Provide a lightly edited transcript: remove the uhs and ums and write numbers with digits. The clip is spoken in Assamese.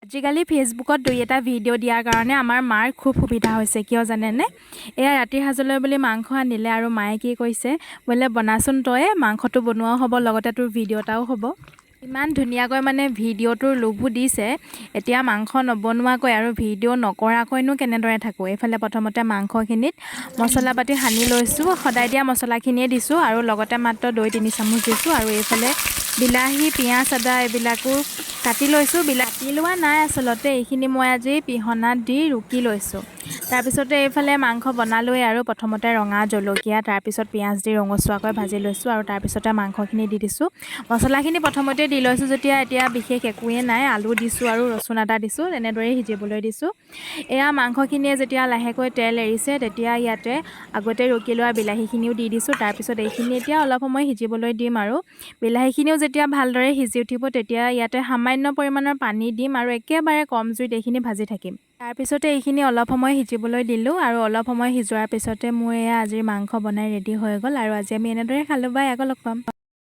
আজিকালি ফেচবুকত দুই এটা ভিডিঅ' দিয়াৰ কাৰণে আমাৰ মাৰ খুব সুবিধা হৈছে। কিয় জানেনে? এয়া ৰাতিৰ সাজলৈ বুলি মাংস আনিলে আৰু মায়ে কি কৈছে বোলে, "বনাচোন তয়ে, মাংসটো বনোৱাও হ'ব, লগতে তোৰ ভিডিঅ' এটাও হ'ব।" ইমান ধুনীয়াকৈ মানে ভিডিঅ'টোৰ লোভো দিছে। এতিয়া মাংস নবনোৱাকৈ আৰু ভিডিঅ' নকৰাকৈনো কেনেদৰে থাকোঁ? এইফালে প্ৰথমতে মাংসখিনিত মছলা পাতি সানি লৈছোঁ। সদায় দিয়া মছলাখিনিয়ে দিছোঁ আৰু লগতে মাত্ৰ দৈ 3 চামুচ দিছোঁ। আৰু এইফালে বিলাহী, পিঁয়াজ, আদা এইবিলাকো কাটি লৈছোঁ। কাটি লোৱা নাই আচলতে, এইখিনি মই আজি পিহনাত দি ৰুকি লৈছোঁ। তাৰপিছতে এইফালে মাংস বনালোৱেই আৰু প্ৰথমতে ৰঙা জলকীয়া, তাৰপিছত পিঁয়াজ দি ৰঙচুৱাকৈ ভাজি লৈছোঁ আৰু তাৰপিছতে মাংসখিনি দি দিছোঁ। মছলাখিনি প্ৰথমতে দি লৈছোঁ যেতিয়া এতিয়া বিশেষ একোৱেই নাই। আলু দিছোঁ আৰু ৰচুন আদা দিছোঁ, তেনেদৰেই সিজিবলৈ দিছোঁ। এয়া মাংসখিনিয়ে যেতিয়া লাহেকৈ তেল এৰিছে, তেতিয়া ইয়াতে আগতে ৰুকি লোৱা বিলাহীখিনিও দি দিছোঁ। তাৰপিছত এইখিনি এতিয়া অলপ সময় সিজিবলৈ দিম আৰু বিলাহীখিনিও যেতিয়া ভালদৰে সিজি উঠিব, তেতিয়া ইয়াতে সামান্য পৰিমাণৰ পানী দিম আৰু একেবাৰে কম জুইত এইখিনি ভাজি থাকিম। তাৰপিছতে এইখিনি অলপ সময় সিজিবলৈ দিলোঁ আৰু অলপ সময় সিজোৱাৰ পিছতে মোৰ এয়া আজিৰ মাংস বনাই ৰেডি হৈ গ'ল আৰু আজি আমি এনেদৰে খালোঁ। বাই, আকৌ লগ পাম।